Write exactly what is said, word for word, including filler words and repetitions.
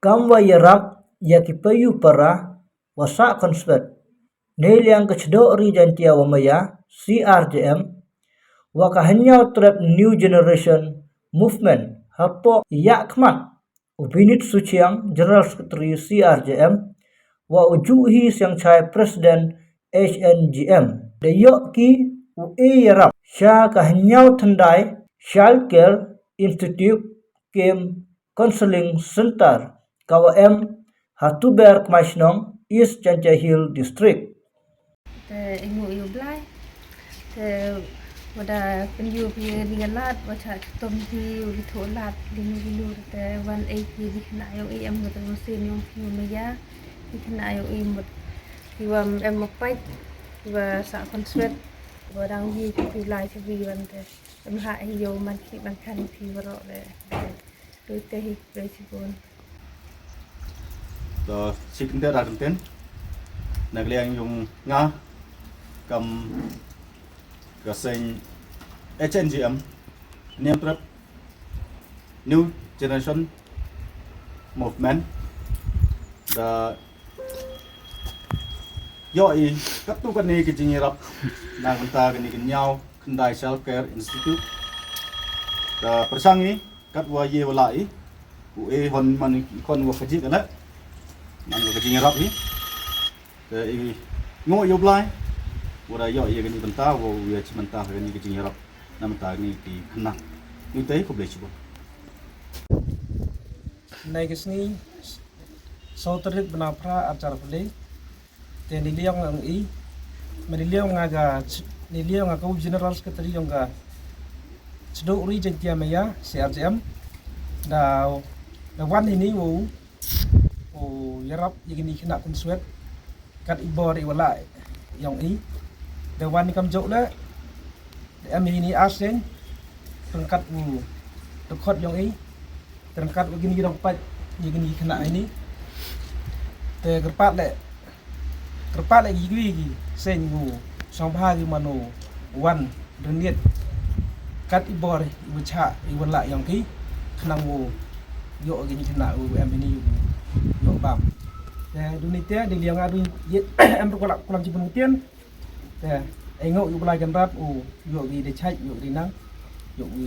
Kam wa yarap ya ki payu para wa sah khonswet neiliang ka Chdoh Ri Jaintia wa Maya, C R J M, wa ka Hynñiaw Trep New Generation Movement hapoh i yahkhmat u Binit Suchiang, General Secretary C R J M, wa u Juhi Siangchai, President H N G M. Da yoh ki u e yarap sha ka Hynñiaw Thyndai Child Care Institute kem Counseling Center ka wa em ha Tuber, Kmaishnong, East Jaintia Hill District. Te i ngooh i u Blai. Te wa da pynyoo phi ya ni ka lad, wa chah chitom phi u li thoh lad, li nu li nu, te wan e phi di khynnah yong i, em mut u sien yong phi u Maya, di khynnah yong i mut ki wa em u pait, ki wa sah khonswet, wa dang ye phi phi lai chi wi wan te. Em ha i yow man ki man kan phi waroh le. Te hi, te hi chibun. To, chi kyntien da kyntien. Na ka liang yong nga kam ka seng H N G M, Hynñiaw Trep New Generation Movement, da yoh i katto katne ki jingyarap na ka bynta kani ka Hynñiaw Thyndai Child Care Institute. Da pyrshang i kat wa ye wa lah i, u e hon man i khon wa kajik ka leh, man wa ka jingyarap i. Te i ngooh i u Blai wa da yoh i ya kani ka bynta, wa u ya chibynta ha kani ka jingyarap na ka bynta kani ki khynnah. Ni te, khublei chibun. Nei ka sngi, saw tarik bnai phra, ar hajar arphaw le. Te neiliang yong i, ma neiliang nga ka, neiliang nga ka u General Secretary yong ka Chdoh Ri Jaintia Maya, C R J M. Da, da wan hini wow, wow yarap ya kini khynnah khonswet kat i bor i wa lah yong i. Da wan i kamjooh le, da em hini ar sien, ryngkat u dkhot yong i, ryngkat wa kini ki dang pait ya kini khynnah ini. Te kyrpad le, kyrpad le ki, ki, ki seng u song bha ki mano wan ryndiat kat i bor i wa chah i wa lah yong ki, khnang wow yoh kini khynnah u em ini u yoh bam. Te du ni te, di liang a du ye em ru ka lap ka lam chibun u tien. Te i ngooh i u Blai Kynrad u yoh ki da chait, yoh ki da nang, yoh ki